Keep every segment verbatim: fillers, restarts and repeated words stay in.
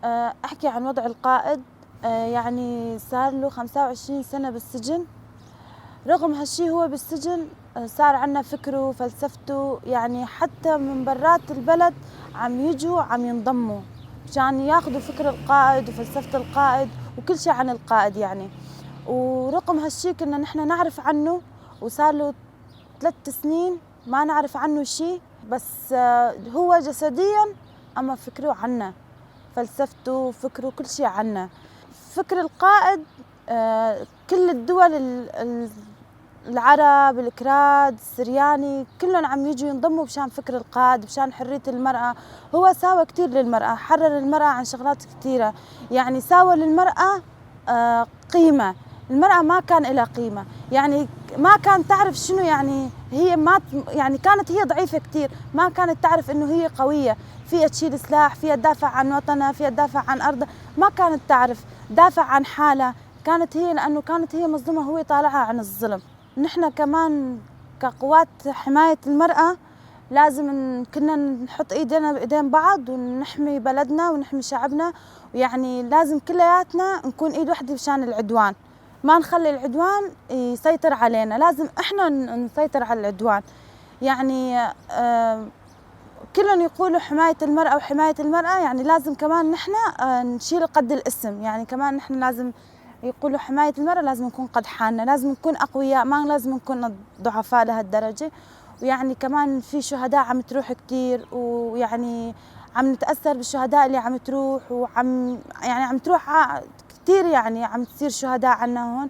آه، أحكي عن وضع القائد. آه، يعني صار له خمسة وعشرين سنة بالسجن. رغم هالشي هو بالسجن، آه، صار عنا فكره وفلسفته، يعني حتى من برات البلد عم يجوا عم ينضموا مشان ياخدوا فكر القائد وفلسفة القائد وكل شي عن القائد يعني. ورغم هالشي كنا نحن نعرف عنه، وصار له ثلاث سنين ما نعرف عنه شي، بس، آه، هو جسديًا أما فكره عنا، فلسفته، فكره، كل شي عنا. فكر القائد، آه، كل الدول ال-، ال-، العرب، الكراد، السرياني، كلهم عم يجوا ينضموا مشان فكر القائد، مشان حرية المرأة. هو ساوى كتير للمرأة، حرر المرأة عن شغلات كتيرة، يعني ساوى للمرأة آه، قيمة. المرأة ما كان إلها قيمة، يعني ما كانت تعرف شنو، يعني هي ما ت-، يعني كانت هي ضعيفة كتير، ما كانت تعرف إنه هي قوية، فيها تشيل سلاح، فيها تدافع عن وطنها، فيها تدافع عن أرضها، ما كانت تعرف تدافع عن حالها. كانت هي، لأنه كانت هي مظلومة، هو يطالعها عن الظلم. نحن كمان كقوات حماية المرأة لازم ن-، كلنا نحط إيدينا بإيدين بعض ونحمي بلدنا ونحمي شعبنا، ويعني لازم كلياتنا نكون إيد وحدة مشان العدوان، ما نخلي العدوان يسيطر علينا، لازم إحنا ن-، نسيطر على العدوان. يعني، آه، كلهم يقولوا حماية المرأة وحماية المرأة، يعني لازم كمان نحن، آه، نشيل قد الاسم، يعني كمان نحن لازم يقولوا حماية المرأة لازم نكون قد حالنا، لازم نكون أقوياء، ما لازم نكون ضعفاء لهالدرجة. ويعني كمان في شهداء عم تروح كتير، ويعني عم نتأثر بالشهداء اللي عم تروح، وعم، يعني عم تروح ع-، كتير، يعني عم تصير شهداء عنا هون.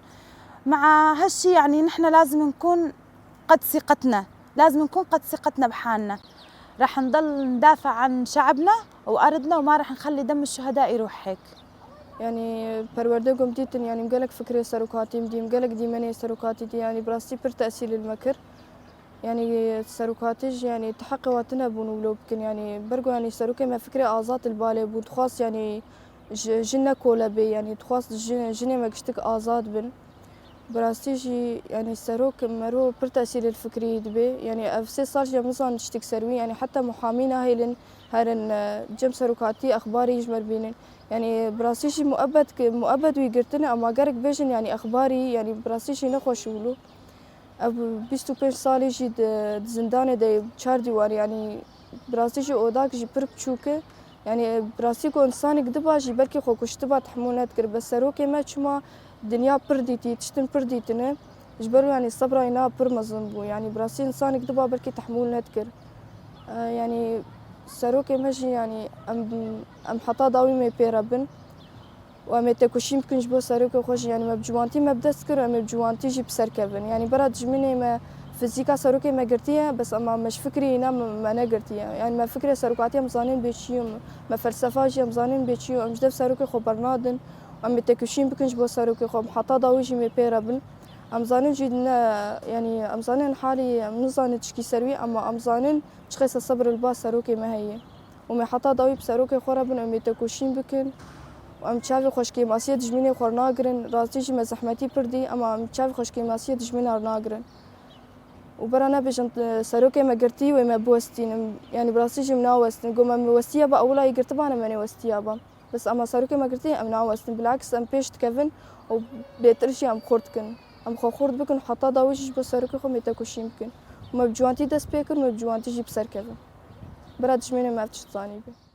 مع هالشي يعني نحن لازم نكون قد ثقتنا، لازم نكون قد ثقتنا بحالنا. رح نضل ندافع عن شعبنا وأرضنا، وما رح نخلي دم الشهداء يروح هيك. یعنی پەروەردە گۆم دیتن، یعنی gelek fikrê serokatî min dî, gelek dîmenê serokatî dî, یعنی bi rastî pir tesîr li me kir. یعنی serokatî jî, یعنی ti heqê wa tune bûn û wilo bikin, یعنی ber ku, یعنی serokê me fikrê azad li balê bû, dixwast, یعنی ji, jin ne kole bê, یعنی dixwast jin, jinê me giştik azad bin. Bi rastî jî, yanî serok mero pir tesîrê li fikrî dibe. Yanî ev sê sal jî em nizanin tiştek ser wî. Yanî heta muhamî nahêlin herin, e, cem serokatî exbarî ji me re bînin. Yanî bi rastî jî muebed ki, muebed wî girtine, ama gerek bêjin, yanî exbarî, yanî bi rastî jî nexweş û wilo. Ev bîst û pênc salî jî di, di zindanê de ye, çar dîwarî, yanî bi rastî jî odak jî pir biçûk e. Yanî bi rastî ku însanek diba jî belkî xwe kuştiba, tehmûl nedikir. Bes serokê me çima dinya pir dîtî, tiştin pir dîtine. Ji ber wî yanî sebra wî na pir mezin bû. Yanî bi rastî însanek diba belkî tehmûl nedikir. E, yanî serokê me jî yanî em, em heta dawî em ê pê re bin. Û em ê tekoşîn bikin ji bo serokê xwe jî. Yanî me bi ciwantî me bi dest kir û em ê bi ciwantî jî bi ser kevin. Yanî bera dijminê me fizîka serokê me girtiye, bes ema me ji fikrê îna me, me negirtiye. Yanî me fikrê serokatî em zanin bê çi yo, me felsefa jî em zanin bê çi yo. Em ji dev serokê xwe bernadin û em ê tekoşîn bikin ji bo serokê xwe. Em heta dawî jî em ê pê re bin. Em zanin jî ne, yanî em zanin halî em nizanin tişkî ser wî, ema em zanin çiqêsa sebir li ba serokê me heye. Û me heta dawî bi serokê xwe re bin, em ê tekoşîn bikin. Û em çavê xweşkêmasiyê dijminê xwe re nagirin. Rastî jî me zehmetî pir dî, ema em çavê xweşkêmasiyê dijmina re nagirin. Û bera nebêjin, e, serokê me girtî wê me biwestînin. Yanî bi rastî jî em nawestin. Got me, me westiya ba, ewila yê girtibane me nêwestiya ba. Bes ema serokê me girtî em nawestin. Bilaks em pêş dikevin û bêtir jî em xurt dikin. Em xwe xurt bikin û heta dawî jî ji bo serokê xwe em ê tekoşîn bikin. Û me bi ciwantî dest pê kir, me bi ciwantî jî bi ser kevin. Bira dijminê me ev tişt zanî be.